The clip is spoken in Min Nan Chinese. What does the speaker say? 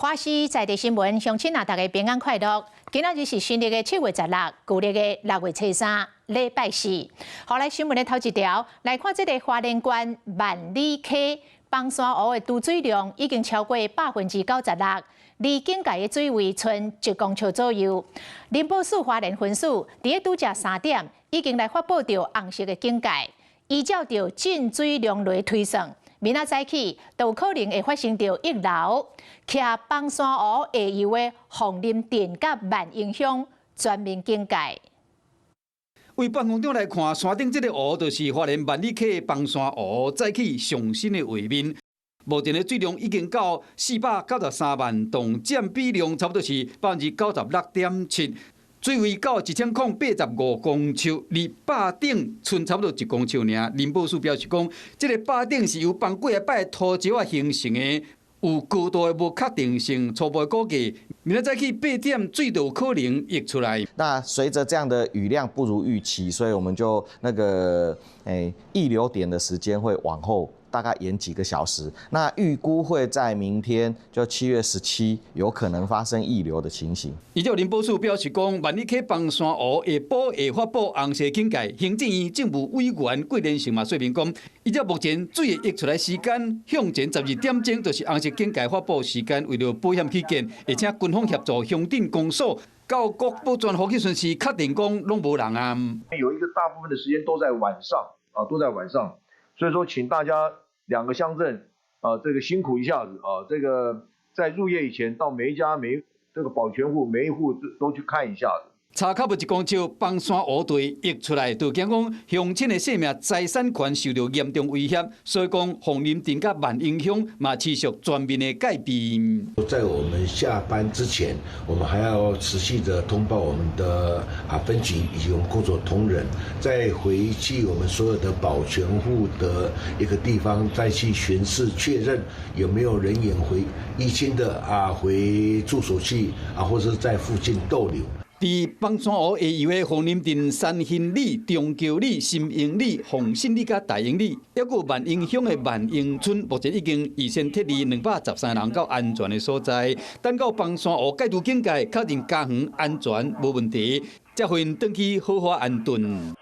華視在地新聞，鄉親啊，大家平安快樂。今仔日是新曆的7月16，舊曆的6月初3，禮拜四。好，來新聞的頭一條，來看這个花蓮縣萬里溪枋山湖的貯水量已經超過96%，離警戒的水位賰1公尺左右。林保署花蓮分署佇咧拄才3點已經來發布著紅色的警戒，依照著進水量來推算，明仔早起都可能會發生著溢流，徛枋山湖下游的鳳林鎮佮萬榮鄉全面警戒。為半空中來看，山頂這个湖就是花蓮萬里溪的枋山湖，早起上新的畫面。目前的水量已經到493萬噸，佔比量差不多是96.7%。水位到1085公尺，離壩頂賰差不多1公尺爾。林保署表示講，這个壩頂是由崩幾仔擺土石仔形成的，有高度的無確定性，初步估計，明仔早起8點水就有可能溢出來。那隨著這樣的雨量不如預期，所以我們就那個溢流點的時間會往後大概延幾個小時。那預估會在明天就7月17有可能發生溢流的情形。依照林保署表示講，萬里溪枋山湖下晡會發布紅色警戒。行政院政務委員桂連勝嘛說明講，依照目前水會溢出來時間，向前12點鐘就是紅色警戒發布時間。為著保險起見，會請軍方協助鄉鎮公所到各保全戶彼陣時確定講攏無人啊。有一個大部分的時間都在晚上啊，都在晚上，所以說請大家兩個鄉鎮啊，這個辛苦一下子啊，這個在入夜以前到每一家每這個保全戶每一戶都去看一下子。差較無1公尺，枋山湖堤溢出來，就驚講鄉親的性命財產權受著嚴重威脅，所以講鳳林鎮佮萬榮鄉嘛持續全面的戒備。在我們下班之前，我們還要持續的通報我們的分局以及我們工作同仁，再回去我們所有的保全戶的一個地方，再去巡視確認有沒有人員回依親的回住所去啊，或者在附近逗留。佇枋山湖下游的鳳林鎮三興里、中橋里、新營里、鳳信里佮大營里，抑閣有萬榮鄉的萬榮村，目前已經預先撤離213人到安全的所在。等到枋山湖解除警戒，確認家園安全無問題，才會轉去好好安頓。